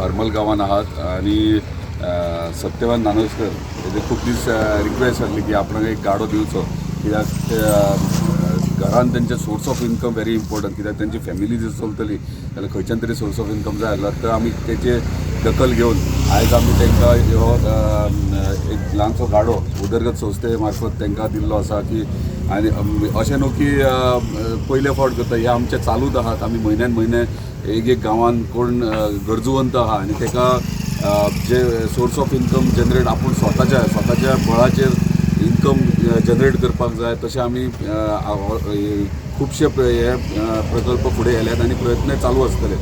हरमल गांवान आहात आनी सत्यवान नानोस्कर हेजे खूब दीस रिक्वेस्ट आसली की आपणाक एक गाडो दिवचो, कित्याक ते घरान तेंचे source of income very important, कित्याक तेंची फॅमिली जर चलतली जाल्यार खंयच्यान तरी सोर्स ऑफ इन्कम जाय आसलो. तर आमी तेचे दखल घेवन आयज आमी तांकां ह्यो एक ल्हानसो गाडो उदरगत संस्थे मार्फत तांकां दिल्लो आसा की आनी अशें न्हू की पयले फावट करता, हे आमचे चालूच आहात. आमी म्हयन्यान म्हयने एक एक गांवान कोण गरजूवंत आहा आनी ताका जे सोर्स ऑफ इन्कम जनरेट आपूण स्वताच्या स्वताच्या बळाचेर इन्कम जनरेट करपाक जाय, तशें आमी खुबशे हे प्रकल्प फुडें व्हेल्यात आनी प्रयत्न चालू आसतले.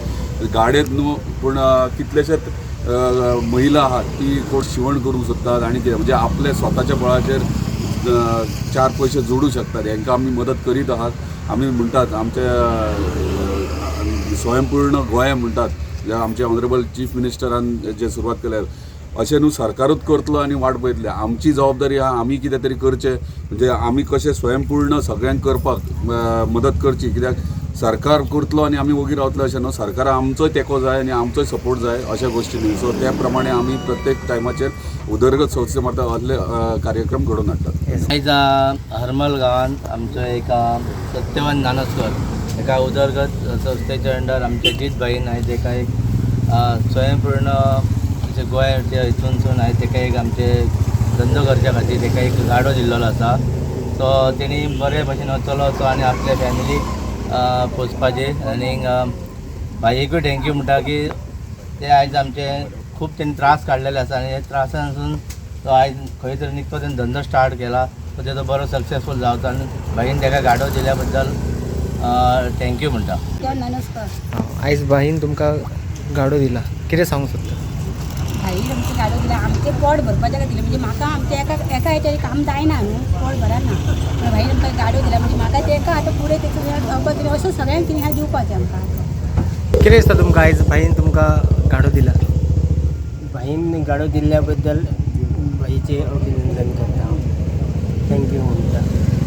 गाडयेत न्हू पूण कितलेशेच महिला आहात ती कोण शिवण करूंक सोदतात आनी कितें म्हणजे आपले स्वताच्या बळाचेर चार पयशे जोडूं शकतात, हांकां आमी मदत करीत आहात. आमी म्हणटात आमच्या स्वयंपूर्ण गोंय म्हणटात, जे आमचे ऑनरेबल चीफ मिनिस्टरान जे सुरवात केल्या, अशें न्हू सरकारूच करतलो आनी वाट पळयतले. आमची जबाबदारी आहा आमी कितें तरी करचें, म्हणजे आमी कशें स्वयंपूर्ण सगळ्यांक करपाक मदत करची, कित्याक सरकार करतलो आनी आमी ओगी रावतले अशें न्हू. सरकारा आमचोय तेंको जाय आनी आमचोय सपोर्ट जाय अशा गोश्टींनी. सो त्या प्रमाणे आमी प्रत्येक टायमाचेर उदरगत संस्थे मार्फत असले कार्यक्रम घडोवन हाडटात. आयज हरमल गांवांत आमचो एक सत्यवान नानसकर एका उदरगत संस्थेच्या अंडर आमच्या जीत भाईन आयज एका एक स्वयंपूर्ण अशें गोंय हितूनसून आयज तेका एक आमचे धंदो करच्या खातीर तेका एक गाडो दिल्लेलो आसा. सो तेणी बरे भशेन चलोवचो आनी आपल्या फॅमिलीक पोसपाचें. आनीक भाईकूय thank you म्हणटा की ते आयज आमचे खूब तेणी त्रास काडलेले आसा आनी हे त्रासांसून तो आयज खंय तरी निकतो तेणी धंदो स्टार्ट केला, तो तेजो बरो सक्सेसफूल जावचो आनी भाईन तेका गाडो दिल्या बद्दल thank you म्हणटा. नमस्कार. आयज भाईन तुमकां गाडो दिला, कितें सांगूंक सोदता? भाई आमचें गाडो दिला आमचें पोट भरपाच्या खातीर, म्हणजे म्हाका आमचें एका एका हेच्यार काम जायना न्हू, पोट भरना, पूण भाई आमकां गाडो दिला म्हणजे म्हाका तेका आतां फुडें तेचो जावपाक तरी अशें सगळ्यांक तिणें ह्या दिवपाचें आमकां आतां. कितें दिसता तुमकां आयज भाईन तुमकां गाडो दिला? भाईन गाडो दिल्ल्या बद्दल भाईचे अभिनंदन करता हांव, thank you म्हणटा.